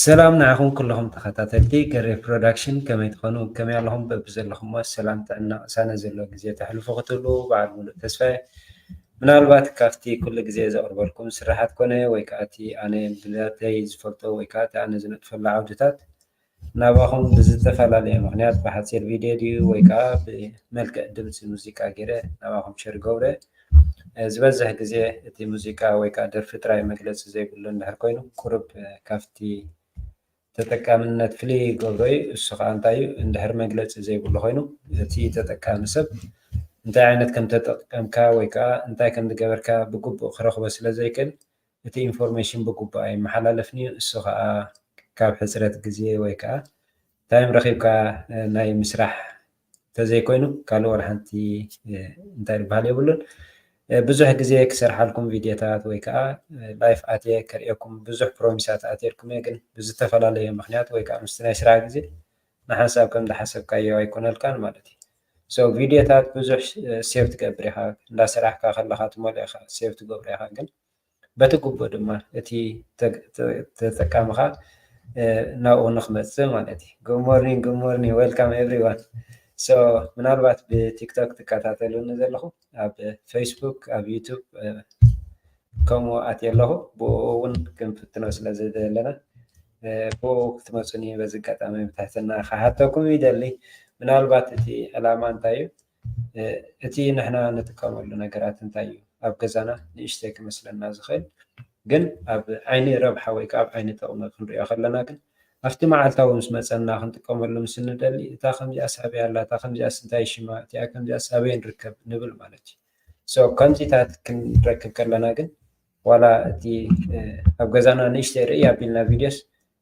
ሰላም ንዓኹም ኩለኹም ተኸታተልቲ ገሬ ፕሮዳክሽን፣ ከመይ ትኾኑ? ከመይ ኣለኹም? በብዘለኹሞ ሰላም ጥዕና ቅሳነ ዘሎ ግዜ ተሕልፉ ክትህሉ በዓል ሙሉእ ተስፋ እየ። ምናልባት ካብቲ ኩሉ ግዜ ዘቕርበልኩም ስራሓት ኮነ ወይ ከዓ እቲ ኣነ ብዛተይ ዝፈልጦ ወይ ከዓ እቲ ኣነ ዝነጥፈሉ ዓውድታት ናባኹም ብዝተፈላለየ ምኽንያት ብሓፂር ቪድዮ ድዩ ወይ ከዓ ብመልክዕ ድምፂ ሙዚቃ ገይረ ናባኹም ሸር ገብረ። ዝበዝሕ ግዜ እቲ ሙዚቃ ወይ ከዓ ደርፊ ጥራይ መግለፂ ዘይብሉ እንድሕር ኮይኑ ቁሩብ ካብቲ ተጠቃምነት ፍልይ ይገብሮ እዩ። እሱ ከዓ እንታይ እዩ? እንድሕር መግለፂ ዘይብሉ ኮይኑ እቲ ተጠቃሚ ሰብ እንታይ ዓይነት ከም ተጠቀምካ ወይ ከዓ እንታይ ከም ዝገበርካ ብግቡእ ክረኽቦ ስለ ዘይክእል እቲ ኢንፎርሜሽን ብግቡእ ኣይመሓላለፍን እዩ። እሱ ከዓ ካብ ሕፅረት ግዜ ወይ ከዓ ታይም ረኺብካ ናይ ምስራሕ ተዘይኮይኑ ካልእ ወላ ሓንቲ እንታይ ዝበሃል የብሉን። ብዙሕ ግዜ ክሰርሓልኩም ቪድዮታት ወይ ከዓ ላይፍ ኣትየ ከርእየኩም ብዙሕ ፕሮሚሳት ኣትየልኩም እየ፣ ግን ብዝተፈላለየ ምክንያት ወይ ከዓ ምስቲ ናይ ስራሕ ግዜ ንሓንሳብ ከም ዝሓሰብካዮ ኣይኮነልካን ማለት እዩ። ሶ ቪድዮታት ብዙሕ ሴቭ ትገብር ኢኻ፣ እንዳሰራሕካ ከለኻ ትመልኦ ኢኻ፣ ሴቭ ትገብሮ ኢኻ፣ ግን በቲ ግቡእ ድማ እቲ ተጠቃምኻ ናብኡ ንክመፅእ ማለት እዩ። Good morning, good morning, welcome everyone። So ምናልባት ብቲክቶክ ትከታተሉኒ ዘለኹ ኣብ ፌስቡክ ኣብ ዩቱብ ከምኡ ኣትየ ኣለኹ። ብኡ እውን ክንፍትኖ ስለ ዘለና ብኡ ክትመፁኒ በዚ ኣጋጣሚ ብትሕትና ክሓተኩም ይደሊ። ምናልባት እቲ ዕላማ እንታይ እዩ? እቲ ንሕና ንጥቀመሉ ነገራት እንታይ እዩ? ኣብ ገዛና ንእሽተይ ክመስለና ዝኽእል ግን ኣብ ዓይኒ ረብሓ ወይ ከዓ ኣብ ዓይኒ ጥቕሚ ክንሪኦ ከለና ግን ኣብቲ መዓልታዊ ምስ መፀና ክንጥቀመሉ ምስ እንደሊ እታ ከምዚኣስ ኣበይ ኣላ፣ እታ ከምዚኣስ እንታይ ሽማ፣ እቲኣ ከምዚኣስ ኣበይ ንርከብ ንብል ማለት እዩ። ሶ ከምዚታት ክንረክብ ከለና ግን ዋላ እቲ ኣብ ገዛና ንእሽተይ ርእይ ኣቢልና ቪድዮስ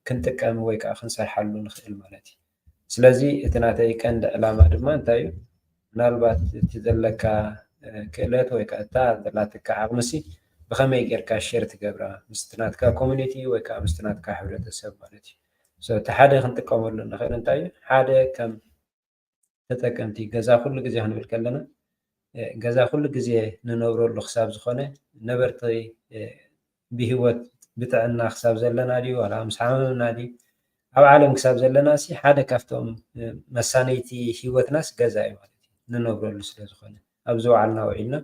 ክንጥቀም ወይ ከዓ ክንሰርሓሉ ንኽእል ማለት እዩ። ስለዚ እቲ ናተይ ቀንዲ ዕላማ ድማ እንታይ እዩ? ምናልባት እቲ ዘለካ ክእለት ወይ ከዓ እታ ዘላትካ ዓቕምሲ ብኸመይ ጌርካ ሼር ትገብራ ምስቲ ናትካ ኮሚኒቲ ወይ ከዓ ምስቲ ናትካ ሕብረተሰብ ማለት እዩ። እቲ ሓደ ክንጥቀመሉ ንኽእል እንታይ እዩ? ሓደ ከም ተጠቀምቲ ገዛ ኩሉ ግዜ ክንብል ከለና ገዛ ኩሉ ግዜ ንነብረሉ ክሳብ ዝኾነ ነበርቲ ብህይወት ብጥዕና ክሳብ ዘለና ድዩ ዋላ ምስ ሓመምና ድዩ ኣብ ዓለም ክሳብ ዘለና ሲ ሓደ ካብቶም መሳነይቲ ህይወትናስ ገዛ እዩ ማለት እዩ። ንነብረሉ ስለ ዝኾነ ኣብ ዝወዓልና ውዒልና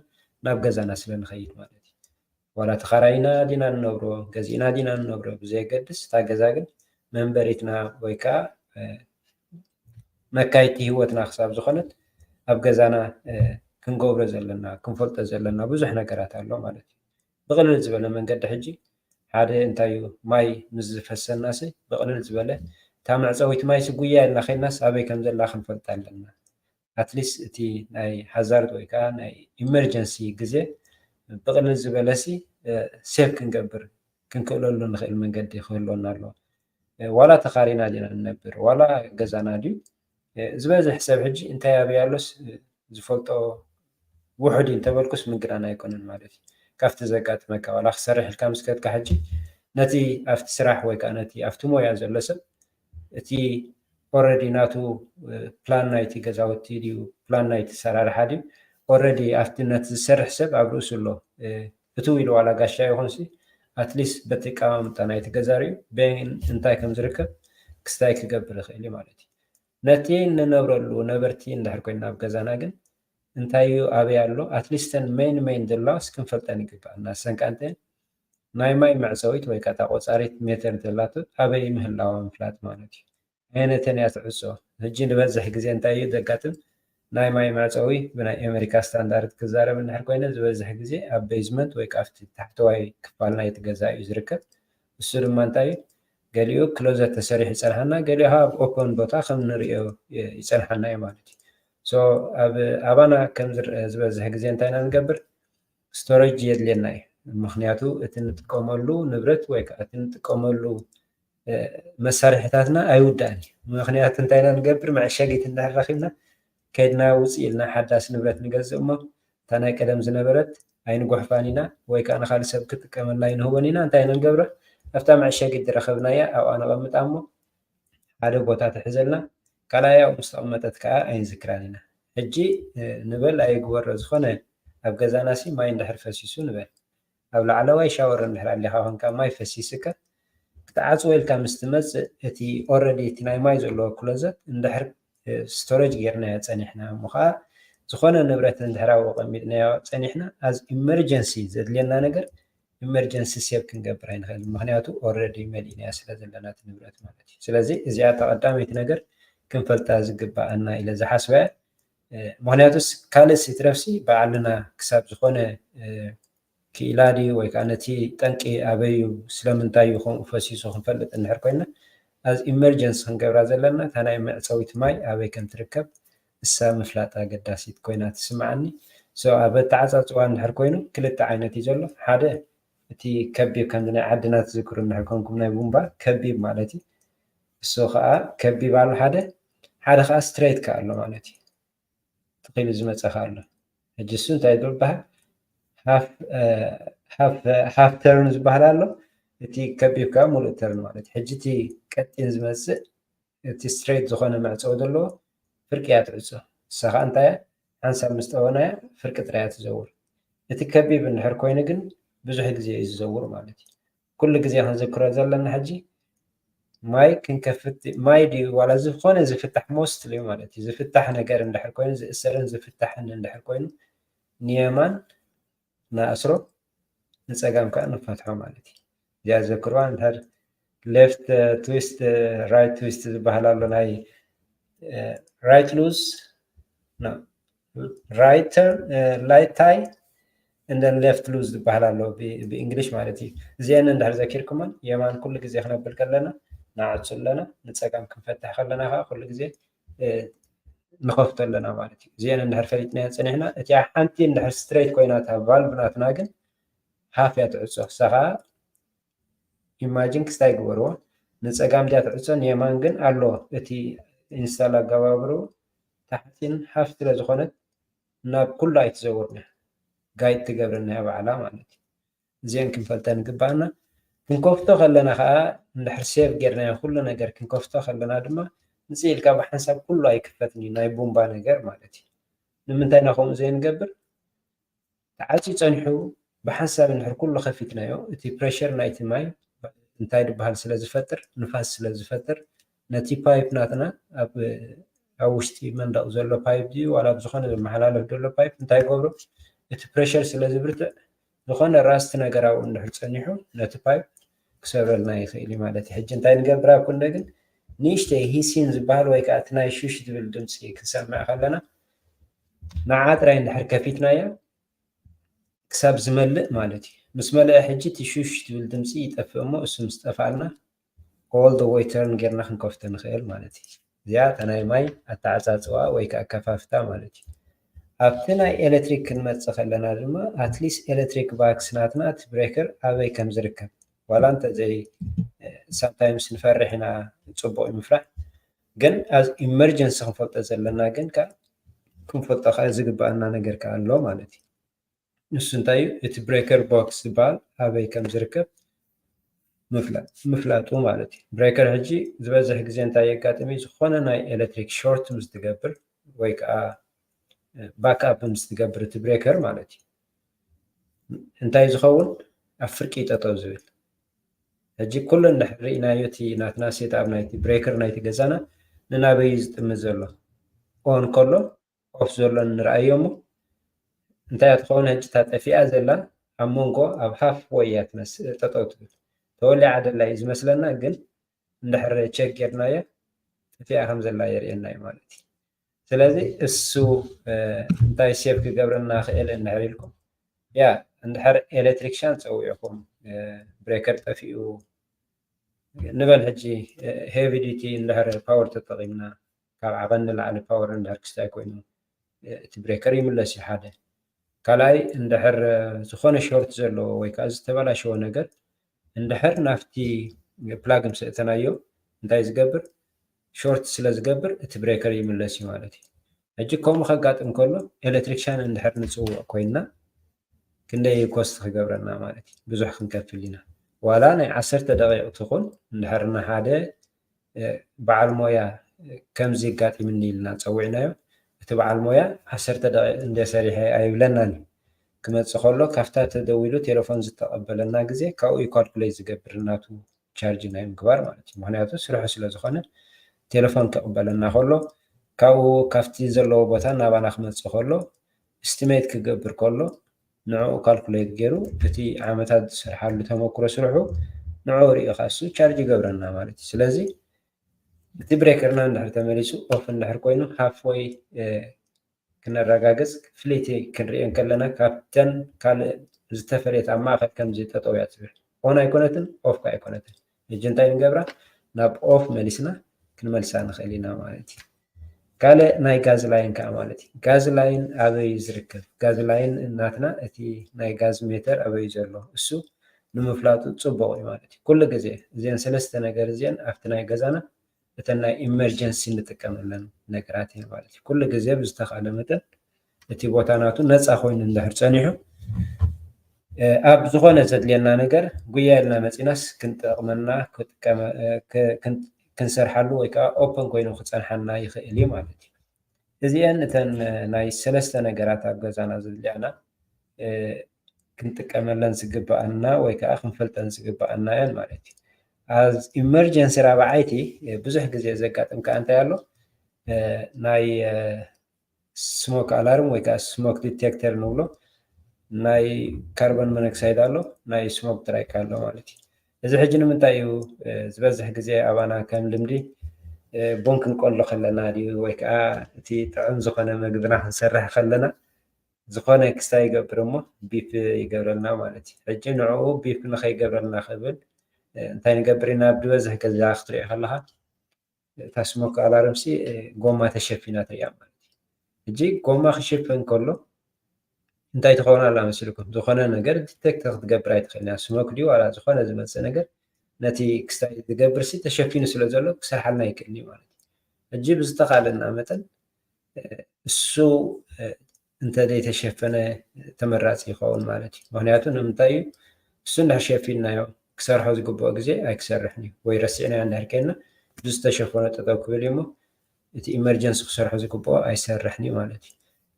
ናብ ገዛና ስለ ንኸይድ ማለት እዩ። ዋላ ተኻራይና ዲና ንነብሮ ገዚእና ዲና ንነብሮ ብዘየገድስ እታ ገዛ ግን መንበሪትና ወይ ከዓ መካየድቲ ህይወትና ክሳብ ዝኾነት ኣብ ገዛና ክንገብሮ ዘለና ክንፈልጦ ዘለና ብዙሕ ነገራት ኣሎ ማለት እዩ። ብቕልል ዝበለ መንገዲ ሕጂ ሓደ እንታይ እዩ ማይ ምስ ዝፈሰናሲ ብቕልል ዝበለ እታ መዕፀዊት ማይሲ ጉያ ኢልና ከይድናስ ኣበይ ከም ዘላ ክንፈልጥ ኣለና። ኣትሊስት እቲ ናይ ሃዛርድ ወይ ከዓ ናይ ኢመርጀንሲ ግዜ ብቕልል ዝበለሲ ሴቭ ክንገብር ክንክእለሉ ንኽእል መንገዲ ክህልወና ኣለዎ። ዋላ ተኻሪና ዲና ንነብር ዋላ ገዛና ድዩ ዝበዝሕ ሰብ ሕጂ እንታይ ኣበይ ኣሎስ ዝፈልጦ ውሑድ እዩ እንተበልኩስ ምግናን ኣይኮነን ማለት እዩ። ካብቲ ዘጋጥመካ ዋላ ክሰርሕ ኢልካ ምስ ከድካ ሕጂ ነቲ ኣብቲ ስራሕ ወይ ከዓ ነቲ ኣብቲ ሞያ ዘሎ ሰብ እቲ ኦረዲ ናቱ ፕላን ናይቲ ገዛውቲ ድዩ ፕላን ናይቲ ሰራርሓ ድዩ ኦረዲ ኣብቲ ነቲ ዝሰርሕ ሰብ ኣብ ርእሱ ኣሎ እትው ኢሉ ዋላ ጋሻ ይኹንሲ ኣትሊስት በቲ ኣቀማምጣ ናይቲ ገዛ ሪኡ በይን እንታይ ከም ዝርከብ ክስታይ ክገብር ይኽእል እዩ ማለት እዩ። ነቲ እንነብረሉ ነበርቲ እንድሕር ኮይንና ኣብ ገዛና ግን እንታይ እዩ ኣበይ ኣሎ ኣትሊስት ተን ሜን ሜን ዘለዋስ ክንፈልጠን ይግባእ እና ሰንቃንተን ናይ ማይ መዕፀዊት ወይ ከዓ ቆፃሪት ሜተር ዘላቶ ኣበይ ምህላዋ ምፍላጥ ማለት እዩ። ኣየነተን እያ ትዕፆ? ሕጂ ንበዝሕ ግዜ እንታይ እዩ ዘጋጥም? ናይ ማይ መዕፀዊ ብናይ ኣሜሪካ ስታንዳርድ ክዛረብ እንድሕር ኮይነ ዝበዝሕ ግዜ ኣብ ቤዝመንት ወይ ከዓ ኣብቲ ታሕተዋይ ክፋል ናይቲ ገዛ እዩ ዝርከብ። እሱ ድማ እንታይ እዩ? ገሊኡ ክሎዘት ተሰሪሑ ይፀንሓና፣ ገሊኡ ከዓ ኣብ ኦፐን ቦታ ከም ንሪኦ ይፀንሓና እዩ ማለት እዩ። ሶ ኣብ ኣባና ከም ዝረአ ዝበዝሕ ግዜ እንታይ ኢና ንገብር? ስቶሬጅ የድልየና እዩ። ምክንያቱ እቲ ንጥቀመሉ ንብረት ወይ ከዓ እቲ ንጥቀመሉ መሳርሕታትና ኣይውዳእን እዩ። ምክንያቱ እንታይ ኢና ንገብር? መዐሸጊት እንድሕር ረኪብና ከድና ውፅእ ኢልና ሓዳስ ንብረት ንገዝእ እሞ እታ ናይ ቀደም ዝነበረት ኣይንጉሕፋን ኢና ወይ ከዓ ንካልእ ሰብ ክጥቀመላ ኣይንህቦን ኢና። እንታይ ኢና ንገብራ? ኣብታ መዐሸጊት ዝረከብናያ ኣብኣ ነቐምጣ እሞ ሓደ ቦታ ትሕዘልና፣ ካልኣይ ኣብኡ ምስ ተቐመጠት ከዓ ኣይንዝክራን ኢና። ሕጂ ንበል ኣይግበሮ ዝኾነ ኣብ ገዛና ሲ ማይ እንድሕር ፈሲሱ ንበል ኣብ ላዕለዋይ ሻወር እንድሕር ኣሊኻ ኮንካ ማይ ፈሲስካ እቲ ተዓፅወ ኢልካ ምስ ትመፅእ እቲ already እቲ ናይ ማይ ዘለዎ closet እንድሕር storage ጌርናዮ ፀኒሕና እሞ ከዓ ዝኾነ ንብረት እንድሕር ኣብኡ ቀሚጥናዮ ፀኒሕና as emergency ዘድልየና ነገር emergency save ክንገብር ኣይንኽእልን። ምኽንያቱ already መሊእናዮ ስለ ዘለና እቲ ንብረት ማለት እዩ። ስለዚ እዚኣ ቀዳመይቲ ነገር ክንፈልጣ ዝግባኣና ኢለ ዝሓስበ። ምኽንያቱስ ካልእ ይትረፍሲ ባዕልና ክሳብ ዝኾነ ክኢላ ድዩ ወይ ከዓ ነቲ ጠንቂ ኣበይ እዩ ስለምንታይ እዩ ከምኡ ፈሲሱ ክንፈልጥ እንድሕር ኮይና as emergency ክንገብራ ዘለና እታ ናይ መዕፀዊት ማይ ኣበይ ከም ትርከብ እሳ ምፍላጥ ኣገዳሲት ኮይና ትስምዓኒ። So ኣብ ኣተዓፃፅዋ እንድሕር ኮይኑ ክልተ ዓይነት እዩ ዘሎ። ሓደ እቲ ከቢብ ከምዚ ናይ ዓድና ትዝክሩ እንድሕር ኮንኩም ናይ ቡምባ ከቢብ ማለት እዩ። እሱ ከዓ ከቢብ ኣሎ ሓደ ሓደ ከዓ straight ከዓ ኣሎ ማለት እዩ። ትኺሉ ዝመፀ ከዓ ኣሎ። ሕጂ እሱ እንታይ ዝበሃል half turn ዝበሃል ኣሎ። እቲ ከቢብ ከዓ ሙሉእ turn ማለት እዩ። ሕጂ እቲ ቀጢን ዝመፅእ እቲ straight ዝኾነ መዕፀዊ ዘለዎ ፍርቂ እያ ትዕፆ። እሳ ከዓ እንታይ እያ ሓንሳብ ምስ ጠወናያ ፍርቂ ጥራይ እያ ትዘውር። እቲ ከቢብ እንድሕር ኮይኑ ግን ብዙሕ ግዜ እዩ ዝዘውር ማለት እዩ። ኩሉ ግዜ ክንዝክሮ ዘለና ሕጂ ማይ ክንከፍት ማይ ድዩ ዋላ ዝኾነ ዝፍታሕ mostly ማለት እዩ ዝፍታሕ ነገር እንድሕር ኮይኑ ዝእሰርን ዝፍታሕን እንድሕር ኮይኑ ንየማን ንኣስሮ ንፀጋም ከዓ ንፈትሖ ማለት እዩ። እዚኣ ዘክርዋ እንድሕር left twist right twist ዝበሃል ኣሎ ናይ right loose right turn right tie and then left loose ዝበሃል ኣሎ ብእንግሊሽ ማለት እዩ። እዚአን እንድሕር ዘኪርኩመን የማን ኩሉ ግዜ ክነብል ከለና ንዓፁ ኣለና፣ ንፀጋም ክንፈትሕ ከለና ከዓ ኩሉ ግዜ ንኸፍቶ ኣለና ማለት እዩ። እዚአን እንድሕር ፈሊጥናዮ ፀኒሕና እቲኣ ሓንቲ እንድሕር straight ኮይና እታ valve ናትና ግን half እያ ትዕፆ። እሳ ከዓ imagine ክስታይ ግበርዎ። ንፀጋም ድያ ትዕፆ ንየማን ግን ኣሎ እቲ install ኣገባብርኡ ታሕቲን half ስለ ዝኾነት ናብ ኩሉ ኣይትዘውርን እያ። Guide ትገብረና እያ ባዕላ ማለት እዩ። እዚአን ክንፈልጠን ይግባኣና። ክንከፍቶ ከለና ከዓ እንድሕር save ጌርናዮ ኩሉ ነገር ክንከፍቶ ከለና ድማ ምፅእ ኢልካ ብሓንሳብ ኩሉ ኣይክፈትን እዩ ናይ ቡምባ ነገር ማለት እዩ። ንምንታይ ኢና ከምኡ ዘይንገብር? ተዓፅዩ ፀኒሑ ብሓንሳብ እንድሕር ኩሉ ከፊትናዮ እቲ pressure ናይቲ ማይ እንታይ ዝበሃል ስለ ዝፈጥር ንፋስ ስለ ዝፈጥር ነቲ pipe ናትና ኣብ ኣብ ውሽጢ መንደቕ ዘሎ pipe ድዩ ዋላ ኣብ ዝኾነ ዝመሓላለፍ ዘሎ pipe እንታይ ይገብሮ እቲ pressure ስለ ዝብርትዕ ዝኾነ rust ነገር ኣብኡ እንድሕር ፀኒሑ ነቲ pipe ክሰብረልና ይኽእል እዩ ማለት እዩ። ሕጂ እንታይ ንገብር ኣብ ክንደ ግን ንእሽተይ hissing ዝበሃል ወይ ከዓ እቲ ናይ ሹሽ ዝብል ድምፂ ክንሰምዕ ከለና ንዓ ጥራይ እንድሕር ከፊትናዮ ክሳብ ዝመልእ ማለት እዩ። ምስ መልአ ሕጂ እቲ ሹሽ ትብል ድምፂ ይጠፍእ እሞ እሱ ምስ ጠፍኣልና all the way turn ጌርና ክንከፍቶ ንኽእል ማለት እዩ። እዚኣ እታ ናይ ማይ ኣተዓፃፅዋ ወይ ከዓ ከፋፍታ ማለት እዩ። ኣብቲ ናይ ኤሌክትሪክ ክንመፅእ ከለና ድማ at least electric box ናትና እቲ breaker ኣበይ ከም ዝርከብ ዋላ እንተዘይ sometimes ንፈርሕ ኢና ፅቡቕ እዩ ምፍራሕ ግን as emergency ክንፈልጦ ዘለና ግን ከዓ ክንፈልጦ ከዓ ዝግበኣና ነገር ከዓ ኣሎ ማለት እዩ። ንሱ እንታይ እዩ እቲ breaker box ዝበሃል ኣበይ ከም ዝርከብ ምፍላጡ ማለት እዩ። Breaker ሕጂ ዝበዝሕ ግዜ እንታይ የጋጥም እዩ ዝኾነ ናይ ኤሌክትሪክ short ምስ ትገብር ወይ ከዓ backup ምስ ትገብር እቲ breaker ማለት እዩ እንታይ ዝኸውን ኣብ ፍርቂ ጠጠው ዝብል ሕጂ ኩሉ እንድሕር ርኢናዮ እቲ ናትና setup ናይቲ breaker ናይቲ ገዛና ንናበይ ዝጥምት ዘሎ on ከሎ off ዘሎ ንርኣዮ እሞ እንታይ እያ ትኸውን ሕጂ እታ ጠፊኣ ዘላ ኣብ መንጎ ኣብ half way እያ ትመስል ጠጠው ትብል ተወሊዓ ደላ እዩ ዝመስለና ግን እንድሕር check ጌርናዮ ጠፊኣ ከም ዘላ የርእየና እዩ ማለት እዩ ስለዚ እሱ እንታይ save ክገብረና ክእል እንድሕር ኢልኩም ያ እንድሕር electrician ፀዊዕኹም breaker ጠፊኡ ንበል ሕጂ heavy duty እንድሕር power ተጠቒምና ካብ ዓቐን ንላዕሊ power እንድሕር ክስታይ ኮይኑ እቲ breaker ይምለስ እዩ ሓደ ካልኣይ እንድሕር ዝኾነ short ዘለዎ ወይ ከዓ ዝተበላሸወ ነገር እንድሕር ናብቲ plug ምስ እተናዮ እንታይ ዝገብር short ስለ ዝገብር እቲ breaker ይምለስ እዩ ማለት እዩ ሕጂ ከምኡ ከጋጥም ከሎ electrician እንድሕር ንፅውዕ ኮይንና ክንደይ cost ክገብረና ማለት እዩ ብዙሕ ክንከፍል ኢና ዋላ ናይ ዓሰርተ ደቂቕ ትኹን እንድሕር ንሓደ በዓል ሞያ ከምዚ የጋጢምኒ ኢልና ፀዊዕናዮ እቲ በዓል ሞያ ዓሰርተ ደቂቕ እንደ ሰሪሐ ኣይብለናን እዩ ክመፅእ ከሎ ካብታ ተደዊሉ ቴሌፎን ዝተቐበለና ግዜ ካብኡ እዩ calculate ዝገብር ናቱ ቻርጅ ናይ ምግባር ማለት እዩ። ምክንያቱ ስርሑ ስለ ዝኾነ ቴሌፎን ክቕበለና ከሎ ካብኡ ካብቲ ዘለዎ ቦታ ናባና ክመፅእ ከሎ ስቲሜት ክገብር ከሎ ንዕኡ ካልኩሌት ገይሩ እቲ ዓመታት ዝሰርሓሉ ተመክሮ ስርሑ ንዕኡ ሪኡ ካሱ ቻርጅ ይገብረና ማለት እዩ። ስለዚ እቲ ብሬከርና እንድሕር ተመሊሱ ኦፍ እንድሕር ኮይኑ ሃፍወይ ክነረጋግፅ ፍልይቲ ክንሪኦ እንከለና ካብተን ካልእ ዝተፈለየት ኣብ ማእኸል ከምዚ ጠጠው እያ ትብል። ኦን ኣይኮነትን ኦፍ ከ ኣይኮነትን። ሕጂ እንታይ ንገብራ ናብ ኦፍ መሊስና ክንመልሳ ንኽእል ኢና ማለት እዩ። ካልእ ናይ ጋዝ ላይን ከዓ ማለት እዩ። ጋዝ ላይን ኣበይ እዩ ዝርከብ? ጋዝ ላይን እናትና እቲ ናይ ጋዝ ሜተር ኣበይ እዩ ዘሎ እሱ ንምፍላጡ ፅቡቕ እዩ ማለት እዩ። ኩሉ ግዜ እዚአን ሰለስተ ነገር እዚአን ኣብቲ ናይ ገዛና እተን ናይ ኢመርጀንሲ እንጥቀመለን ነገራት እየን ማለት እዩ። ኩሉ ግዜ ብዝተኻለ መጠን እቲ ቦታ ናቱ ነፃ ኮይኑ እንድሕር ፀኒሑ ኣብ ዝኾነ ዘድልየና ነገር ጉያ ኢልና መፂናስ ክንጠቕመና ክንሰርሓሉ ወይ ከዓ ኦፕን ኮይኑ ክፀንሓና ይኽእል እዩ ማለት እዩ። እዚአን እተን ናይ ሰለስተ ነገራት ኣብ ገዛና ዘድልያና ክንጥቀመለን ዝግበኣና ወይ ከዓ ክንፈልጠን ዝግበኣና እየን ማለት እዩ። ኣብ ኢመርጀንሲ ራብዓይቲ ብዙሕ ግዜ ዘጋጥም ከዓ እንታይ ኣሎ? ናይ ስሞክ ኣላርም ወይ ከዓ ስሞክ ዲቴክተር ንብሎ ናይ ካርቦን ሞኖክሳይድ ኣሎ፣ ናይ ስሞክ ትራክ ኣሎ ማለት እዩ። እዚ ሕጂ ንምንታይ እዩ ዝበዝሕ ግዜ ኣባና ከም ልምዲ ቡን ክንቆሎ ከለና ድዩ ወይ ከዓ እቲ ጥዑም ዝኾነ መግብና ክንሰርሕ ከለና ዝኾነ ክስታይ ይገብር እሞ ቢፕ ይገብረልና ማለት እዩ። ሕጂ ንዕኡ ቢፕ ንኸይገብረልና ክብል እንታይ ንገብር ኢና? ኣብ ዝበዝሕ ገዛ ክትሪኦ ከለኻ እታ ስሞክ ኣላርምሲ ጎማ ተሸፊና ትሪኣ ማለት እዩ። ሕጂ ጎማ ክሽፈን ከሎ እንታይ ትኸውን ኣላ መሲልኩም? ዝኾነ ነገር ዲቴክት ክትገብር ኣይትኽእልን እያ። ስሞክ ድዩ ዋላ ዝኾነ ዝመፅእ ነገር ነቲ ክስታይ ዝገብር ሲ ተሸፊኑ ስለ ዘሎ ክሰርሓልና ኣይክእልን እዩ ማለት እዩ። ሕጂ ብዝተኻለና መጠን እሱ እንተዘይተሸፈነ ተመራፂ ይኸውን ማለት እዩ። ምክንያቱ ንምንታይ እዩ እሱ እንድሕር ሸፊንናዮ ክሰርሖ ዝግብኦ ግዜ ኣይክሰርሕን እዩ ወይ ረሲዕናዮ እንድሕር ከይና ብዝተሸፈኖ ጠጠው ክብል እዩ እሞ እቲ ኢመርጀንሲ ክሰርሖ ዝግብኦ ኣይሰርሕን እዩ ማለት እዩ።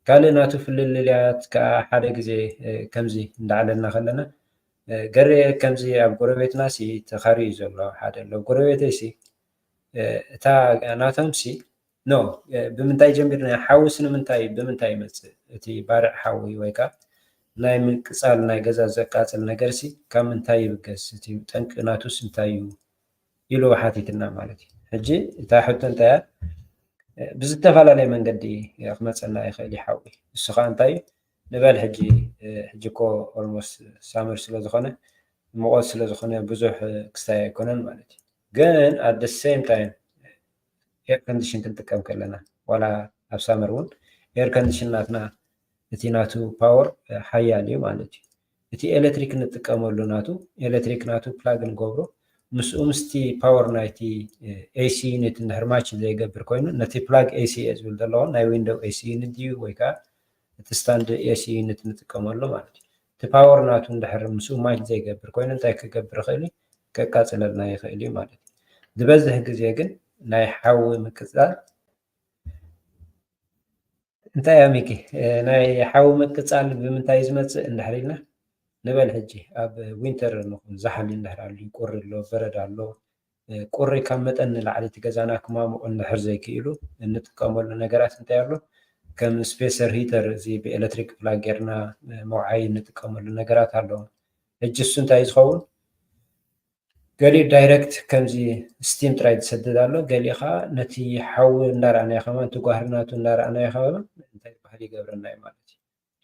ካልእ ናቱ ፍልልያት ከዓ ሓደ ግዜ ከምዚ እንዳዓለልና ከለና ገሬ ከምዚ ኣብ ጎረቤትና ሲ ተኻርዩ ዘሎ ሓደ ኣሎ ጎረቤተይ ሲ እታ ናቶም ሲ ኖ ብምንታይ ጀሚርና ሓውስ ንምንታይ ብምንታይ ይመፅእ እቲ ባርዕ ሓዊ ወይ ከዓ ናይ ምቅፃል ናይ ገዛ ዘቃፅል ነገር ሲ ካብ ምንታይ ይብገስ እቲ ጠንቂ ናቱስ እንታይ እዩ ኢሉ ሓቲትና ማለት እዩ። ሕጂ እታ ሕቶ እንታይ እያ? ብዝተፈላለየ መንገዲ ክመፀና ይኽእል እዩ ሓዊ። እሱ ከዓ እንታይ እዩ? ንበል ሕጂ ሕጂ እኮ ኦልሞስት ሳመር ስለዝኾነ ሙቐት ስለዝኾነ ብዙሕ ክስታይ ኣይኮነን ማለት እዩ። ግን at the same time air condition ክንጥቀም ከለና ዋላ ኣብ ሳመር እውን air condition ናትና እቲ ናቱ power ሓያል እዩ ማለት እዩ። እቲ ኤሌክትሪክ እንጥቀመሉ ናቱ ኤሌክትሪክ ናቱ ፕላግ ንገብሮ ምስኡ ምስቲ power ናይቲ AC unit እንድሕር ማች ዘይገብር ኮይኑ ነቲ ፕላግ AC እየ ዝብል ዘለኹ ናይ ዊንዶው AC unit ድዩ ወይ ከዓ እቲ ስታንድ AC unit ንጥቀመሉ ማለት እዩ። እቲ power ናቱ እንድሕር ምስኡ ማች ዘይገብር ኮይኑ እንታይ ክገብር ይኽእል እዩ? ከቃፅለልና ይኽእል እዩ ማለት እዩ። ዝበዝሕ ግዜ ግን ናይ ሓዊ ምቅፃል እንታይ እያ ሚኪ? ናይ ሓዊ ምቅፃል ብምንታይ ዝመፅእ እንድሕር ኢልና ንበል ሕጂ ኣብ ዊንተር ንኹን ዛሕሊ እንድሕር ኣሎ ቁሪ ኣሎ በረድ ኣሎ ቁሪ ካብ መጠን ንላዕሊ እቲ ገዛና ክማምቑ እንድሕር ዘይክኢሉ እንጥቀመሉ ነገራት እንታይ ኣሎ? ከም ስፔሰር ሂተር እዚ ብኤሌክትሪክ ፕላግ ጌርና መውዓይ እንጥቀመሉ ነገራት ኣሎ። ሕጂ እሱ እንታይ ዝኸውን? ገሊኡ ዳይረክት ከምዚ ስቲም ጥራይ ዝሰድድ ኣሎ፣ ገሊኡ ከዓ ነቲ ሓዊ እንዳረኣናዮ ከማን እቲ ጓህሪ ናቱ እንዳረኣናዮ ከማን እንታይ ዝበሃል ይገብረና እዩ ማለት እዩ።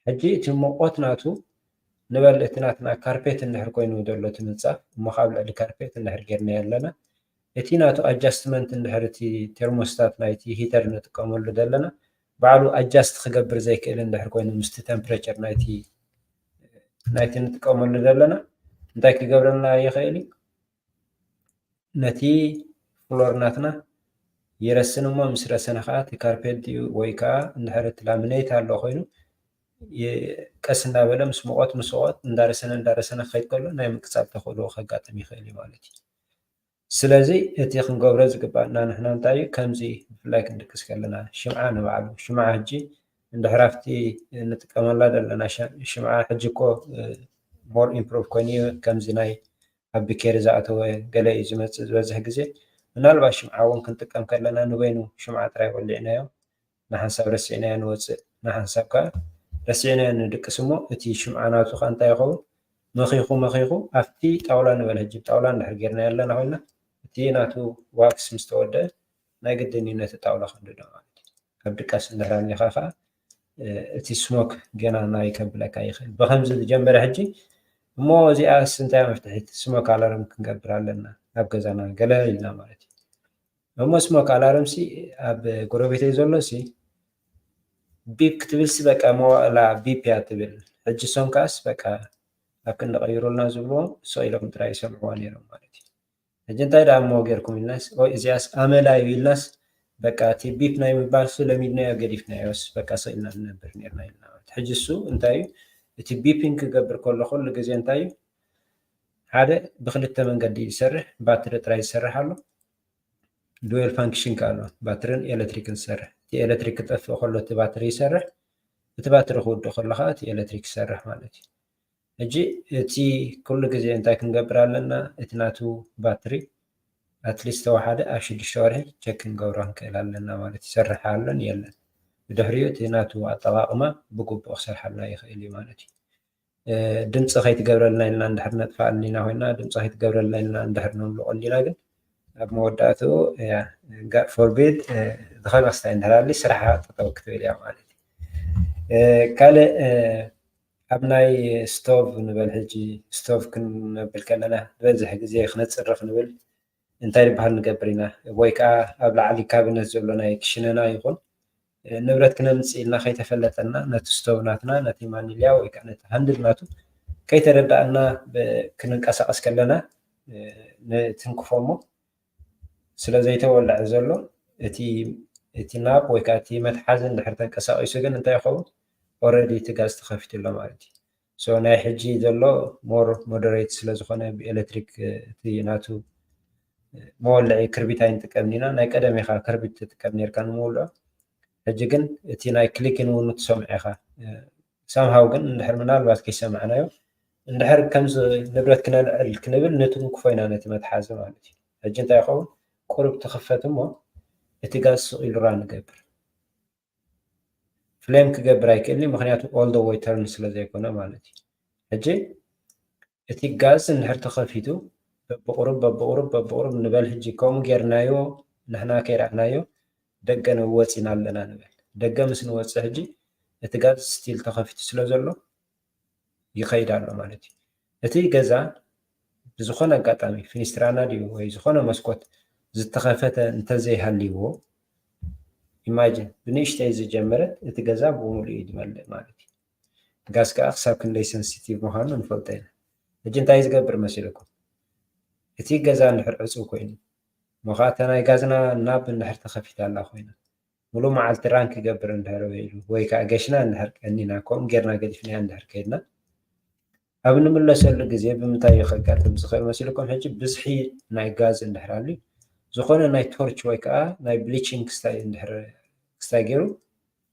ሕጂ እቲ ሙቐት ናቱ ንበል እቲ ናትና ካርፔት እንድሕር ኮይኑ ዘሎ እቲ ምንፃፍ እሞ ካብ ልዕሊ ካርፔት እንድሕር ጌርናዮ ኣለና እቲ ናቱ ኣጃስትመንት እንድሕር እቲ ቴርሞስታት ናይቲ ሂተር ንጥቀመሉ ዘለና ባዕሉ ኣጃስት ክገብር ዘይክእል እንድሕር ኮይኑ ምስቲ ተምፕሬቸር ናይቲ ናይቲ ንጥቀመሉ ዘለና እንታይ ክገብረልና ይኽእል እዩ? ነቲ ፍሎር ናትና ይረስን እሞ ምስ ረሰነ ከዓ እቲ ካርፔት ድዩ ወይ ከዓ እንድሕር እቲ ላሚኔት ኣሎ ኮይኑ ቀስ እንዳበለ ምስ ሙቐት ምስ ሙቐት እንዳረሰነ እንዳረሰነ ክኸይድ ከሎ ናይ ምቅፃል ተኽእሎ ከጋጥም ይኽእል እዩ ማለት እዩ። ስለዚ እቲ ክንገብሮ ዝግባኣና ንሕና እንታይ እዩ ከምዚ ብፍላይ ክንድቅስ ከለና ሽምዓ ንባዕሉ ሽምዓ ሕጂ እንድሕር ኣብቲ ንጥቀመላ ዘለና ሽምዓ ሕጂ እኮ more improve ኮይኑ እዩ ከምዚ ናይ ኣብ ቢኬሪ ዝኣተወ ገለ እዩ ዝመፅእ ዝበዝሕ ግዜ። ምናልባት ሽምዓ እውን ክንጥቀም ከለና ንበይኑ ሽምዓ ጥራይ ወሊዕናዮ ንሓንሳብ ረሲዕናዮ ንወፅእ፣ ንሓንሳብ ከዓ ረሲዕናዮ ንድቅስ እሞ እቲ ሽምዓ ናቱ ከዓ እንታይ ይኸውን? መኺኹ መኺኹ ኣብቲ ጣውላ ንበል ሕጂ ጣውላ እንድሕር ጌርናዮ ኣለና ኮይና እቲ ናቱ ዋክስ ምስ ተወደአ ናይ ግድን እዩ ነቲ ጣውላ ክንድዶ ማለት እዩ። ኣብ ድቃስ እንድሕር ኣሊኻ ከዓ እቲ ስሞክ ገና ናይ ከብለካ ይኽእል። ብከምዚ ዝጀመረ ሕጂ እሞ እዚኣስ እንታይ መፍትሒት ስሞክ ኣላርም ክንገብር ኣለና ኣብ ገዛና ገለ ኢልና ማለት እዩ። እሞ ስሞክ ኣላርም ሲ ኣብ ጎረቤተይ ዘሎ ሲ ቢፕ ክትብል ሲ በቃ መዋእላ ቢፕ እያ ትብል። ሕጂ ሶም ከኣስ በቃ ኣብ ክንዲ ቀይሩልና ዝብልዎም ሶ ኢሎም ጥራይ ይሰምዕዋ ነይሮም ማለት እዩ። ሕጂ እንታይ ደኣ እሞ ጌርኩም ኢልናስ እዚኣስ ኣመላ እዩ ኢልናስ በቃ እቲ ቢፕ ናይ ምባል ሱ ለሚድናዮ ገዲፍናዮስ በቃ ሶ ኢልና ንነብር ነርና ኢልና ማለት ሕጂ እሱ እንታይ እዩ እቲ ቢፒንግ ክገብር ከሎ ኩሉ ግዜ እንታይ እዩ ሓደ ብክልተ መንገዲ ይሰርሕ ባትሪ ጥራይ ይሰርሕ ኣሎ ዱዌል ፋንክሽን ከ ኣሎ ባትርን ኤሌክትሪክን ዝሰርሕ እቲ ኤሌክትሪክ ክጠፍእ ከሎ እቲ ባትሪ ይሰርሕ እቲ ባትሪ ክውድእ ከሎ ከዓ እቲ ኤሌክትሪክ ይሰርሕ ማለት እዩ ሕጂ እቲ ኩሉ ግዜ እንታይ ክንገብር ኣለና እቲ ናቱ ባትሪ ኣትሊስት ተወሓደ ኣብ ሽዱሽተ ወርሒ ቸክ ክንገብሮ ክንክእል ኣለና ማለት ይሰርሕ ኣለን የለን ብድሕሪኡ እቲ ናቱ ኣጠቃቅማ ብግቡእ ክሰርሓልና ይኽእል እዩ ማለት እዩ ድምፂ ከይትገብረልና ኢልና እንድሕር ነጥፋኣልና ኢና ኮይና ድምፂ ከይትገብረልና ኢልና እንድሕር ነምልቆ እንዲና ግን ኣብ መወዳእትኡ God forbid ዝኾነ ክስታይ እንድሕር ኣሊ ስራሓ ጠጠው ክትብል እያ ማለት እዩ ካልእ ኣብ ናይ ስቶቭ ንበል ሕጂ ስቶቭ ክንነብል ከለና ዝበዝሕ ግዜ ክነፅርፍ ንብል እንታይ ዝበሃል ንገብር ኢና ወይ ከዓ ኣብ ላዕሊ ካቢነት ዘሎ ናይ ክሽነና ይኹን ንብረት ክነምፅእ ኢልና ከይተፈለጠና ነቲ ስቶቭ ናትና ነቲ ማኒልያ ወይ ከዓ ነቲ ሃንድል ናቱ ከይተረዳእና ክንንቀሳቀስ ከለና ንትንክፎ እሞ ስለ ዘይተወልዐ ዘሎ እቲ እቲ ናብ ወይ ከዓ እቲ መትሓዚ እንድሕር ተንቀሳቂሱ ግን እንታይ ይኸውን already እቲ ጋዝ ተኸፊቱ ኣሎ ማለት እዩ so ናይ ሕጂ ዘሎ more moderate ስለ ዝኾነ ብኤሌክትሪክ እቲ ናቱ መወልዒ ክርቢት ኣይንጥቀምን ኢና ናይ ቀደም ኢኻ ክርቢት ትጥቀም ነርካ ንምውልዖ ሕጂ ግን እቲ ናይ ክሊክን እውን ትሰምዖ ኢኻ somehow ግን እንድሕር ምናልባት ከይሰማዕናዮ እንድሕር ከምዚ ንብረት ክነልዕል ክንብል ንትንክፎ ኢና ነቲ መትሓዚ ማለት እዩ ሕጂ እንታይ ይኸውን ቁሩብ ትኽፈት እሞ እቲ ጋዝ ስቕ ኢሉ run ይገብር flame ክገብር ኣይክእልን እዩ ምኽንያቱ all the way turn ስለ ዘይኮነ ማለት እዩ ሕጂ እቲ ጋዝ እንድሕር ተኸፊቱ በብቑሩብ በብቑሩብ በብቑሩብ ንበል ሕጂ ከምኡ ጌርናዮ ንሕና ከይረኣናዮ ደገ ንወፅ ኢና ኣለና ንበል ደገ ምስ ንወፅእ ሕጂ እቲ ጋዝ still ተኸፊቱ ስለ ዘሎ ይኸይድ ኣሎ ማለት እዩ እቲ ገዛ ብዝኾነ ኣጋጣሚ ፊኒስትራና ድዩ ወይ ዝኾነ መስኮት ዝተኸፈተ እንተዘይሃልይዎ imagine ብንእሽተይ ዝጀመረት እቲ ገዛ ብምሉእ እዩ ዝመልእ ማለት እዩ ጋዝ ከዓ ክሳብ ክንደይ sensitive ምዃኑ ንፈልጦ ኢና ሕጂ እንታይ ዝገብር መሲልኩም እቲ ገዛ እንድሕር ዕፁው ኮይኑ እሞ ከዓ እታ ናይ ጋዝና ናብ እንድሕር ተኸፊታ ኣላ ኮይና ሙሉ መዓልቲ run ክገብር እንድሕር ውዒሉ ወይ ከዓ ገሽና እንድሕር ቀኒና ከምኡ ጌርና ገዲፍናያ እንድሕር ከይድና ኣብ ንምለሰሉ ግዜ ብምንታይ እዩ ከጋጥም ዝኽእል መሲልኩም ሕጂ ብዝሒ ናይ ጋዝ እንድሕር ኣልዩ ዝኾነ ናይ ቶርች ወይ ከዓ ናይ ብሊቺንግ ክስታይ እንድሕር ክስታይ ገይሩ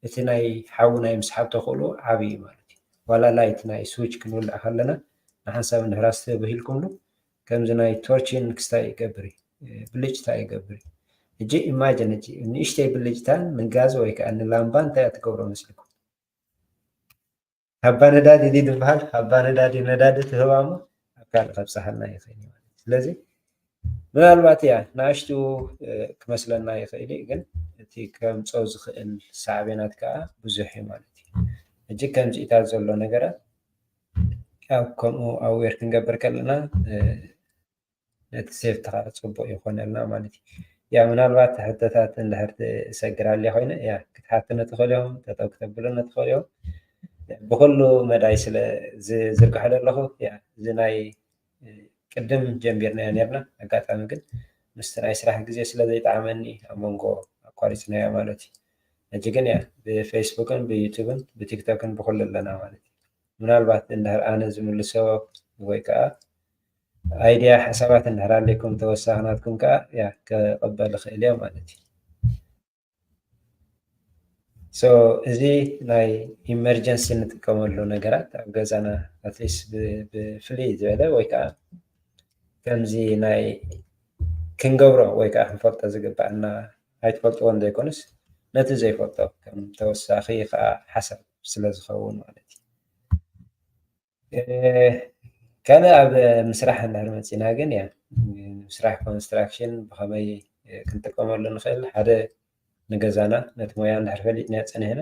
እቲ ናይ ሓዊ ናይ ምስሓብ ተኽእሎ ዓብዪ እዩ ማለት እዩ ዋላ ላይት ናይ ስዊች ክንውልዕ ከለና ንሓንሳብ እንድሕር ኣስተብሂልኩምሉ ከምዚ ናይ ቶርችን ክስታይ ይገብር እዩ ብልጭታ ይገብር እዩ ሕጂ imagine ሕጂ ንእሽተይ ብልጭታ ንጋዝ ወይ ከዓ ንላምባ እንታይ ትገብሮ መስልኩም ኣባ ነዳዲ ድዩ ዝበሃል ኣባ ነዳዲ ነዳዲ ትህባ እሞ ኣብ ካልእ ከብፀሓልና ይኽእል እዩ ማለት እዩ ስለዚ ምናልባት እያ ንኣሽቱ ክመስለና ይኽእል እዩ ግን እቲ ከምፀው ዝኽእል ሳዕቤናት ከዓ ብዙሕ እዩ ማለት እዩ ሕጂ ከምዚኢታት ዘሎ ነገራት ኣብ ከምኡ ኣዌር ክንገብር ከለና ነቲ ሴፍቲ ከዓ ፅቡቅ ይኮነልና ማለት እዩ ያ ምናልባት ሕቶታት እንድሕር ትሰግር ኣልያ ኮይነ ያ ክትሓትነ ትኽእል ኢኹም ጠጠው ክተብሉነ ትኽእል ኢኹም ብኩሉ መዳይ ስለ ዝዝርግሖ ዘለኹ ያ እዚ ናይ ቅድም ጀሚርናዮ ነርና ኣጋጣሚ ግን ምስቲ ናይ ስራሕ ግዜ ስለ ዘይጠዓመኒ ኣብ መንጎ ኣቋሪፅናዮ ማለት እዩ ሕጂ ግን ያ ብፌስቡክን ብዩቱብን ብቲክቶክን ብኩሉ ኣለና ማለት እዩ ምናልባት እንድሕር ኣነ ዝምልሶ ወይ ከዓ ኣይድያ ሓሳባት እንድሕር ኣለኩም ተወሳኺ ናትኩም ከዓ ያ ክቕበል ይኽእል እዮ ማለት እዩ so እዚ ናይ ኢመርጀንሲ እንጥቀመሉ ነገራት ኣብ ገዛና ኣትሊስት ብፍልይ ዝበለ ወይ ከዓ ከምዚ ናይ ክንገብሮ ወይ ከዓ ክንፈልጦ ዝግባኣና ኣይትፈልጥዎን ዘይኮነስ ነቲ ዘይፈልጦ ከም ተወሳኺ ከዓ ሓሳብ ስለ ዝኸውን ማለት እዩ። ካልእ ኣብ ምስራሕ እንድሕር መፂና ግን ያ ምስራሕ ኮንስትራክሽን ብኸመይ ክንጥቀመሉ ንኽእል ሓደ ንገዛና ነቲ ሞያ እንድሕር ፈሊጥናዮ ፀኒሕና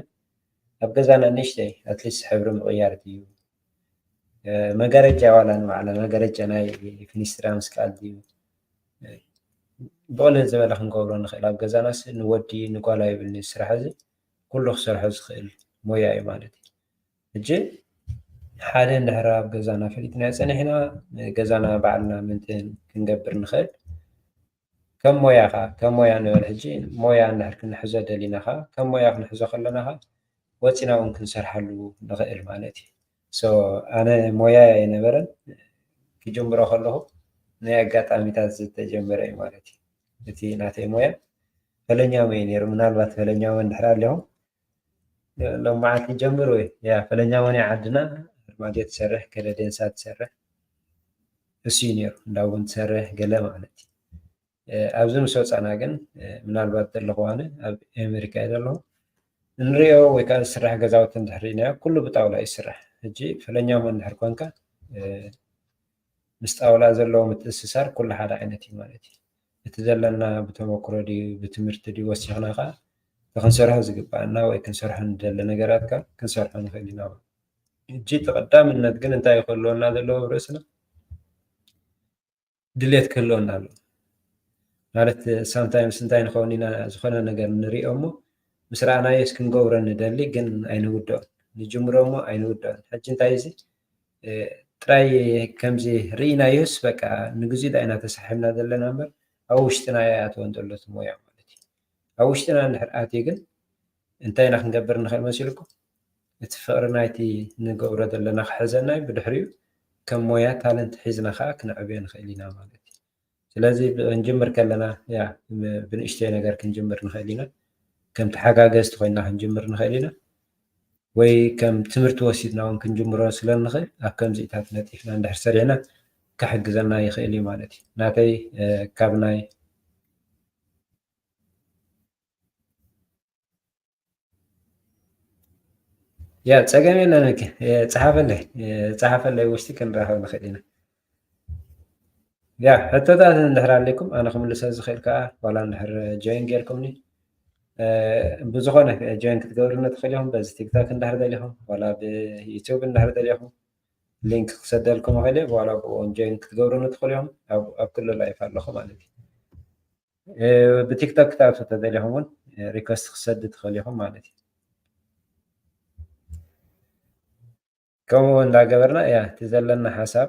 ኣብ ገዛና ንእሽተይ ኣትሊስት ሕብሪ ምቕያር ድዩ መጋረጃ ዋላ ንባዕላ መጋረጃ ናይ ፊኒስትራ ምስቃል ድዩ ብቕልል ዝበለ ክንገብሮ ንኽእል ኣብ ገዛናስ ንወዲ ንጓል ኣይብልኒ ስራሕ እዚ ኩሉ ክሰርሖ ዝኽእል ሞያ እዩ ማለት እዩ ሕጂ ሓደ እንድሕር ኣብ ገዛና ፈሊጥናዮ ፀኒሕና ገዛና ባዕልና ምንትን ክንገብር ንኽእል ከም ሞያ ከዓ ከም ሞያ ንበል ሕጂ ሞያ እንድሕር ክንሕዞ ደሊና ከዓ ከም ሞያ ክንሕዞ ከለና ከዓ ወፂና እውን ክንሰርሓሉ ንኽእል ማለት እዩ ኣነ ሞያ ኣይነበረን ክጅምሮ ከለኹ ናይ ኣጋጣሚታት ዝተጀመረ እዩ ማለት እዩ እቲ ናተይ ሞያ ፈለኛው እዩ ነይሩ ምናልባት ፈለኛው እንድሕር ኣለኹም ሎማዓንቲ ጀምሩ ያ ፈለኛ ወኒ ዓድና ኣርማድዮ ትሰርሕ ገለ ዴንሳ ትሰርሕ እሱ እዩ ነይሩ እንዳ ቡን ትሰርሕ ገለ ማለት እዩ ኣብዚ ምስ ወፃና ግን ምናልባት ዘለኹ ኣነ ኣብ ኣሜሪካ እየ ዘለኹ እንሪኦ ወይ ከዓ ዝስራሕ ገዛውቲ እንድሕር ኢናዮ ኩሉ ብጣውላ እዩ ዝስራሕ ሕጂ ፈለኛ ወኒ እንድሕር ኮንካ ምስ ጣውላ ዘለዎ ምትእስሳር ኩሉ ሓደ ዓይነት እዩ ማለት እዩ። እቲ ዘለና ብተመክሮ ድዩ ብትምህርቲ ድዩ ወሲኽና ከዓ እቲ ክንሰርሖ ዝግባኣና ወይ ክንሰርሖ ንደሊ ነገራት ከዓ ክንሰርሖ ንኽእል ኢና። ሕጂ እቲ ቀዳምነት ግን እንታይ ክህልወና ዘለዎ ኣብ ርእስና ድሌት ክህልወና ኣለዎ። ማለት ሳምታይምስ እንታይ ንኸውን ኢና ዝኾነ ነገር ንሪኦ እሞ ምስ ረኣናዮስ ክንገብሮ ንደሊ ግን ኣይንውድኦን። ንጅምሮ እሞ ኣይንውድኦን። ሕጂ እንታይ እዚ ጥራይ ከምዚ ርኢናዮስ በቃ ንግዚኡ ዳኣ ኢና ተሳሒብና ዘለና እምበር ኣብ ውሽጥና ኣይኣተወን ዘሎ እቲ ሞያ ማለት እዩ። ኣብ ውሽጥና እንድሕር ኣትዩ ግን እንታይ ኢና ክንገብር ንኽእል መሲልኩም? እቲ ፍቕሪ ናይቲ ንገብሮ ዘለና ክሕዘና እዩ፣ ብድሕሪኡ ከም ሞያ ታለንት ሒዝና ከዓ ክነዕብዮ ንኽእል ኢና ማለት እዩ። ስለዚ ክንጅምር ከለና ያ ብንእሽተይ ነገር ክንጅምር ንኽእል ኢና፣ ከም ተሓጋገዝቲ ኮይንና ክንጅምር ንኽእል ኢና። ወይ ከም ትምህርቲ ወሲድና እውን ክንጅምሮ ስለ ንኽእል ኣብ ከምዚኢታት ነጢፍና እንድሕር ሰሪሕና ክሕግዘና ይኽእል እዩ ማለት እዩ። ናተይ ካብ ናይ ያ ፀገም የለን ክ ፀሓፈለይ ፀሓፈለይ ውሽጢ ክንራኸብ ንኽእል ኢና። ያ ሕቶታት እንድሕር ኣለኩም ኣነ ክምልሰ ዝኽእል ከዓ ዋላ እንድሕር ጆይን ጌርኩምኒ ብዝኾነ ጆይን ክትገብርኒ ትኽእል ኢኹም በዚ ቲክቶክ እንድሕር ደሊኹም ዋላ ብዩቱብ እንድሕር ደሊኹም ሊንክ ክሰደልኩም ይኽእል ዋላ ብኦን ጆይን ክትገብርኒ ትኽእል ኢኹም ኣብ ክሉ ላይፍ ኣለኹ ማለት እዩ ብቲክቶክ ክትኣቱ ተደሊኹም እውን ሪኮስት ክሰድ ትኽእል ኢኹም ማለት እዩ ከምኡ እንዳገበርና እያ እቲ ዘለና ሓሳብ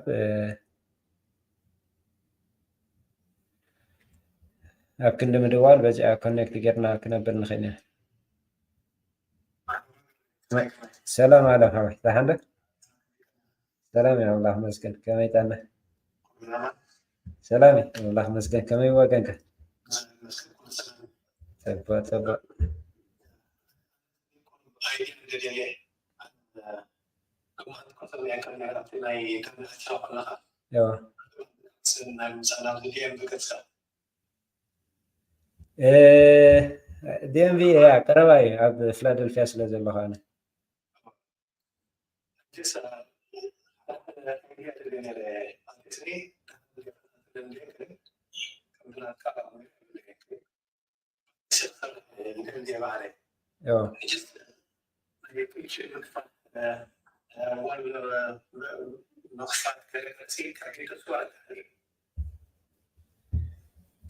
ኣብ ክንዲ ምድዋል በዚኣ ኮኔክት ጌርና ክነብር ንኽእል ኢና ሰላም ኣለ ሓወይ ዳሓንዶ ሰላም እዩ ኣምላኽ መስገን ከመይ ጣና ሰላም እዩ ኣምላኽ መስገን ከመይ ወገንካ ጽቡቅ ጽቡቅ ዲኤምቪ ያ ቀረባ እዩ ኣብ ፊላደልፊያ ስለ ዘለኹ ኣነ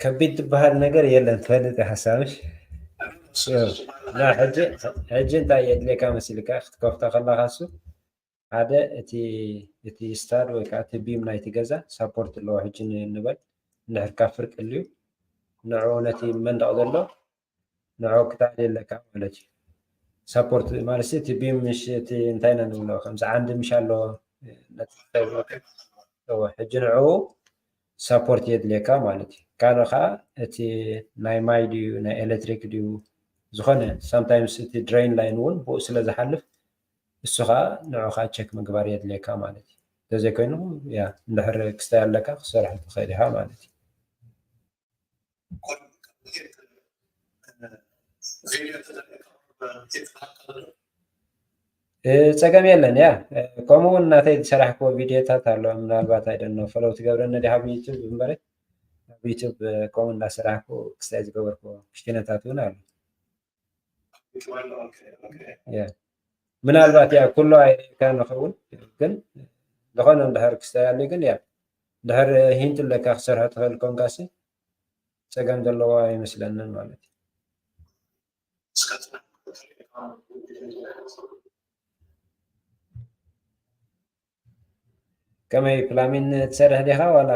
ከቢድ ዝበሃል ነገር የለን ትፈልጥ ሓሳብሽ ሕጂ እንታይ የድልየካ መሲልካ ክትከፍቶ ከለካ ሱ ሓደ እቲ እቲ ስታድ ወይ ከዓ እቲ ቢም ናይቲ ገዛ ሳፖርት ኣለዎ ሕጂ ንበል እንድሕር ካብ ፍርቂ ኣልዩ ንዕኡ ነቲ መንደቕ ዘሎ ንዕኡ ክተኣልዮ ኣለካ ማለት እዩ ሳፖርት ማለት እቲ ቢም ምሽ እቲ እንታይ ኢና ንብሎ ከምዚ ዓንዲ ምሽ ኣለዎ ሕጂ ንዕኡ ሳፖርት የድልየካ ማለት እዩ ካልእ ከዓ እቲ ናይ ማይ ድዩ ናይ ኤሌክትሪክ ድዩ ዝኾነ ሳምታይምስ እቲ ድሬን ላይን እውን ብኡ ስለ ዝሓልፍ እሱ ከዓ ንዑ ከዓ ቸክ ምግባር የድልየካ ማለት እዩ እንተዘይኮይኑ፣ ያ፣ እንድሕር ክስታይ ኣለካ ክትሰርሕ ትኽእል ኢኻ ማለት እዩ። እ፣ ጸገም የለን። ያ፣ እ፣ ከምኡ እውን ናተይ ዝሰራሕክዎ ቪድዮታት ኣሎ። ምናልባት፣ ኣይ ዶንት ኖ፣ ፎሎው ትገብረኒ ዲኻ ኣብ ዩቱብ? እምበረ ኣብ ዩቱብ፣ እ፣ ከምኡ እንዳሰራሕኩ ክስታይ ዝገበርክዎ ክሽነታት እውን ኣሎ። ያ፣ ምናልባት፣ ያ፣ ኩሉ ኣይርእየካን ንኸውን፣ ግን ዝኾነ እንድሕር ክስታይ ኣሎ፣ ግን፣ ያ፣ እንድሕር ሂንት ኣለካ ክሰርሖ ትኽእል ኮንካሲ ጸገም ዘለዎ ኣይመስለንን ማለት እዩ። ከመይ፣ ፕላሚን ትሰርሕ ዲኻ ዋላ?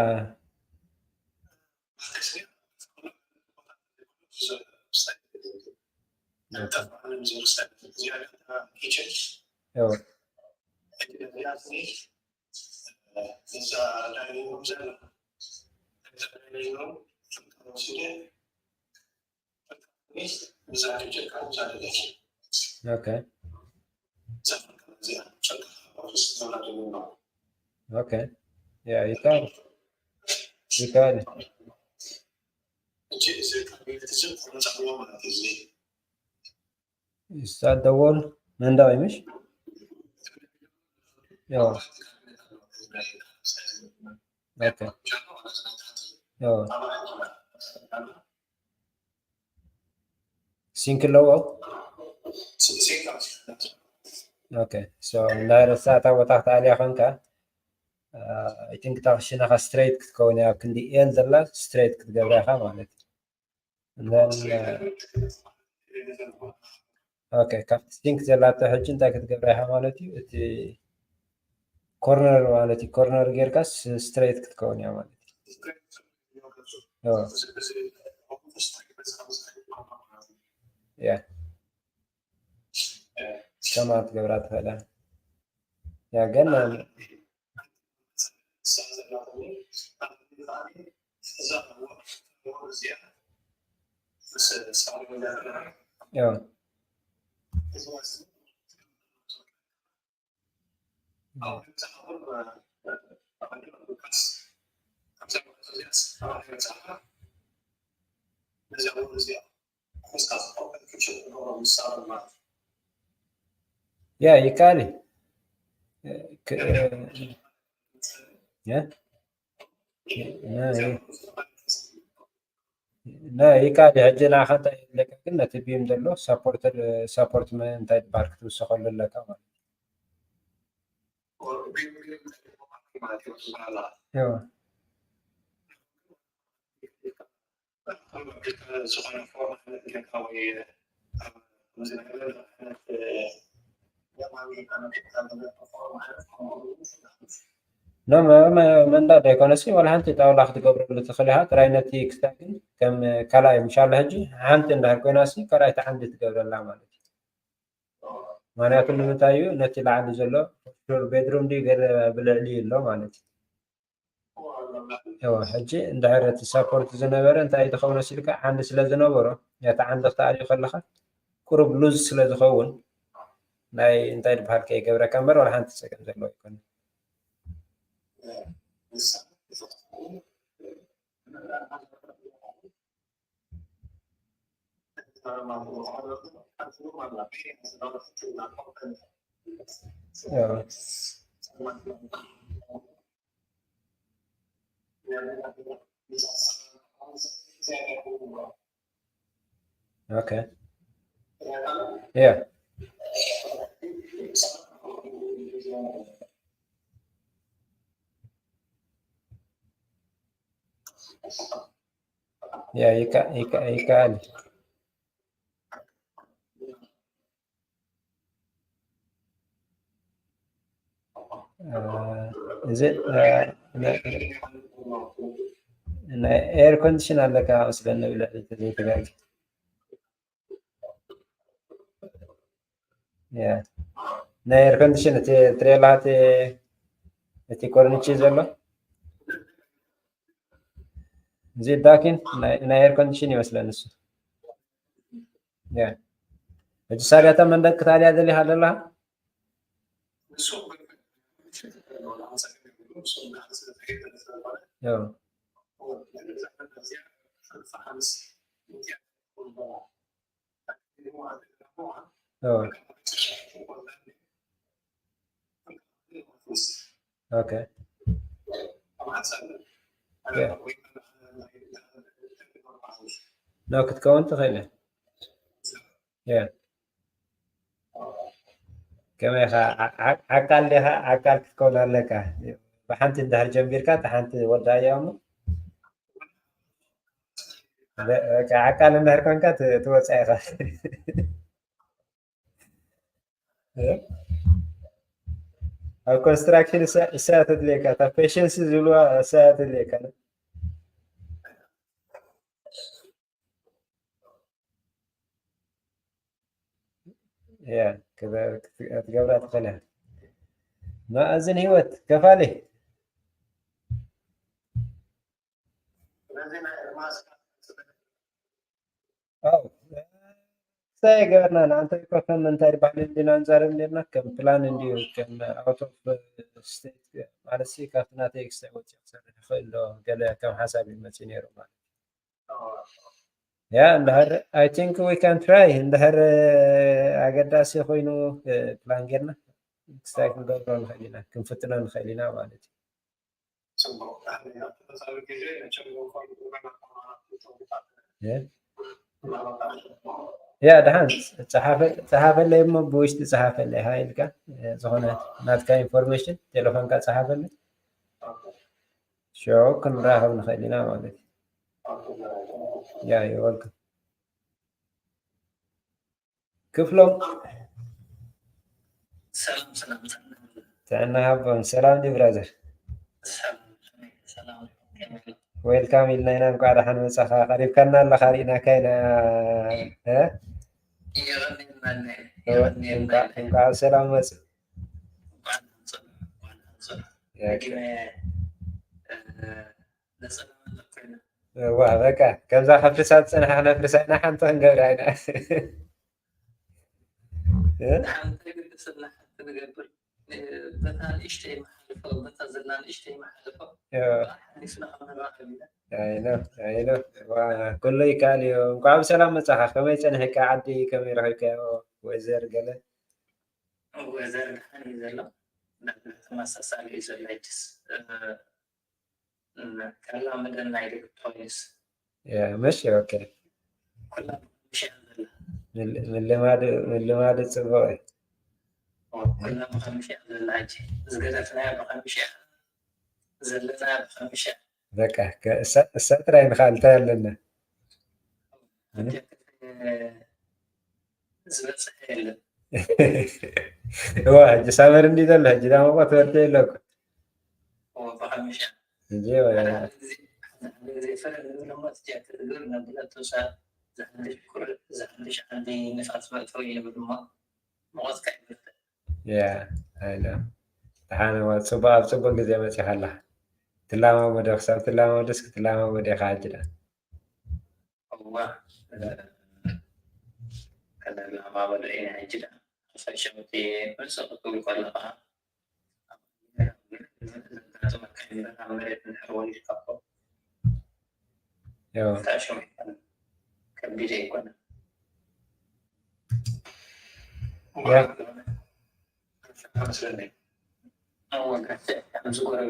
እዎ። ኦኬ። ኦኬ። ያ፣ ይካል፣ ይካል። Is that the wall? መንደቕ እዩ፣ ምሽ? ያ። ኦኬ። ያ። ሲንክ ኣለዎ? ኦኬ። ሶ፣ ናይ ረሳእታ ቦታ ክትኣልያ ኾንካ፣ ኣይ ቲንክ እታ ክሽነኻ ስትሬት ክትከውን እያ፣ ኣብ ክንዲ ኤል ዘላ ስትሬት ክትገብራ ኢኻ ማለት እዩ። And then, ኦኬ፣ ካብቲ ሲንክ ዘላቶ ሕጂ እንታይ ክትገብራ ኢኻ ማለት እዩ? እቲ ኮርነር ማለት እዩ፣ ኮርነር ጌርካስ ስትሬት ክትከውን እያ ማለት እዩ። ኦ። ያ። ከማ ክትገብራ ትኽእላ። ያ፣ ግን ያ። ያ፣ ይካል እዩ። ክ-፣ ያ። ና፣ ና፣ ይካል እዩ። ሕጂ ንዓኻ እንታይ የድልየካ ግን ነቲ ቢም ዘሎ ሳፖርት፣ ሳፖርት መ-፣ እንታይ ትበሃል ክትውስኸሉ ኣለካ ማለት እዩ። ያ። ኖ፣ መ-፣ መ-፣ መንዳድ ኣይኮነሲ፣ ዋላ ሓንቲ ጣውላ ክትገብረሉ ትኽእል ኢኻ። ጥራይ ነቲ ክስታይ ግን ከም ካልኣይ፣ ምሻላ ሕጂ ሓንቲ እንድሕር ኮይናሲ፣ ካልኣይቲ ዓንዲ ትገብረላ ማለት እዩ። ምኽንያቱ ንምንታይ እዩ? ነቲ ላዕሊ ዘሎ ፎር ሹር ቤድሩም ድዩ ገለ ብልዕሊ ኣሎ ማለት እዩ። እወ፣ ሕጂ እንድሕር እቲ ሳፖርት ዝነበረ እንታይ እዩ ዝኸውን መሲልካ? ዓንዲ ስለ ዝነበሮ፣ ነቲ ዓንዲ ክትኣልዮ ከለኻ ቁሩብ ሉዝ ስለ ዝኸውን፣ ናይ እንታይ ዝበሃል ከይገብረካ እምበር፣ ዋላ ሓንቲ ጸገም ዘለዎ ኣይኮነን። እወ። ኦኬ። ያ። ያ፣ ይካ-፣ ይካ-፣ ይካኣል። እ፣ እዚ፣ እ፣ ነ-፣ ናይ ኤር ኮንዲሽን ኣለካ መስለኒ፣ ብልዕሊ እቲ ዘይተጋገ። ያ። ናይ ኤር ኮንዲሽን እቲ ትርእዮ ኣለኻ፣ እቲ፣ እቲ ኮርኒች ዘሎ፣ እዚ ዳኪን ናይ፣ ናይ ኤር ኮንዲሽን ይመስለኒ እሱ። ያ። ሕጂ ሳልያታ መንደቅ ክትኣልያ ደሊኻ ዘለኻ? اه. اه. Okay. Yeah. No ክትከውን ትኽእል እያ. Yeah. ከመይ ኢኻ? ዓ- ዓ- ዓቃል ዲኻ? ዓቃል ክትከውን ኣለካ። ብሓንቲ እንድሕር ጀሚርካ፣ እታ ሓንቲ ወዳእያ እሞ፣ በ- በቃ ዓቃል እንድሕር ኮንካ ት- ትወፅእ ኢኻ። ኣብ ኮንስትራክሽን እሳ- እሳ ተድልየካ፣ እታ ፔሸንስ ዝብልዋ እሳ ተድልየካ። ያ፣ ክበ- ክት- ክትገብራ ትኽእል እያ። መኣዝን ህይወት ከፋሊ። ኣው፣ እንታይ ገበርና? ንኣንተ እኮ ከም እንታይ ይበሃል እንዲና ንዛረብ ነርና፣ ከም ፕላን እንዲዩ፣ ከም ኣውት ኦፍ ስቴት ማለት ሲ፣ ካብቲ ናተይ ክሳይ ወፂኡ ክሰርሕ ይኽእል ዶ? ገለ ከም ሓሳብ እዩ መፂኡ ነይሩ ማለት። ያ፣ እንድሕር፣ I think we can try፣ እንድሕር ኣገዳሲ ኮይኑ ፕላን ጌርና ክስታይ ክንገብሮ ንኽእል ኢና፣ ክንፍትኖ ንኽእል ኢና ማለት እዩ። ያ፣ ደሓን ጸሓፈለይ እሞ ብውሽጢ ጸሓፈለይ፣ ሃይ ኢልካ ዝኾነ ናትካ ኢንፎርሜሽን ቴሌፎንካ ጸሓፈለይ። ሽዑ ክንራኸብ ንኽእል ኢና ማለት እዩ። ያ፣ you're welcome። ክፍሎም። ሰላም ሰላም። ጥዕና ሃቦም። ሰላም ዲ ብራዘር? ሰላም ሰላም። ዌልካም ኢልና ኢና። እንኳዕ ደሓን መጻኻ። ቀሪብካና ኣለኻ፣ ርኢናካ ኢና። እ? የቐንየልና። እንኳዕ፣ እንኳዕ ሰላም መጽእ። ዋ፣ በቃ ከምዛ ከፍርሳ ዝጸንሓ ክነፍርሳ ኢና፣ ሓንቲ ክንገብራ ኢና። እ? ሓንቲ ግድስና ሓንቲ ንገብር። በታ ንእሽተይ መሓልፎ፣ በታ ዘላ ንእሽተይ መሓልፎ፣ እ። ሓዲስና ክንራኸብ ኢና። ኣይ ኖ፣ ኣይ ኖ። ዋ፣ ኩሉ ይከኣል እዩ። እንኳዕ ብሰላም መጻኻ። ከመይ ጸኒሕካ? ዓዲ ከመይ ረኺብካዮ? ወይዘር ገለ? ወይዘር ደሓን እዩ ዘሎ። ተመሳሳሊ እዩ ዘሎ። ሕጅስ፣ እ፣ ከላምደና ኢሉ ፖሊስ። ያ፣ መሽ፣ ኦኬ። ኩላ ብኸምሻ ዘላ። ምል-፣ ምልማድ፣ ምልማድ ጽቡቕ እዩ። ኩላ ብኸምሻ ዘላ ሕጂ። ዝገደፍናያ ብኸምሻ፣ ዘለናያ ብኸምሻ። በቃ፣ ከ-፣ እሳ፣ እሳ ጥራይ ንኽኣል እንታይ ኣለና? ዝበጽሐ የለን። እዋ፣ ሕጂ ሳመር እንዲ ዘሎ፣ ሕጂ ዳሞ እኮ ትወርዶ የለኩ። እዎ፣ ብሓሙሻ። ሕጂ፣ እዋ። ሓደ ግዜ፣ ሓደ ግዜ ፈረ ንብሎ እሞ፣ እቲ ጃክት እግር ነብለቶ፣ ሳ-፣ ዝሓድሽ ቁር-፣ ዝሓድሽ ዓዲ ንፋስ መእተዊ ይብል እሞ፣ ሙቐትካ ይብርድ። ያ፣ ኣይ ኖ። ደሓን እዋ፣ ጽቡቕ፣ ኣብ ጽቡቕ ግዜ መጺኻ ኣለኻ። ትላማመዶ፣ ክሳብ ትላማመዶስ ክትላማመዶ ኢኻ ሕጂ ደኣ። እዋ፣ እ፣ ከነላማመዶ ኢና ሕጂ ደኣ። ፈሻውቲ መጽእ ክትብል ከለኻ፣ ዘጋጥመካ ይበል፣ ኣብ መሬት እንድሕር ወሊድካ እኮ፣ ያው፣ ተኣሽሙ ይበል። ከቢድ ኣይኮነን። ያ። እዋ፣ ጋሸ፣ ከምዚ ጎረቤት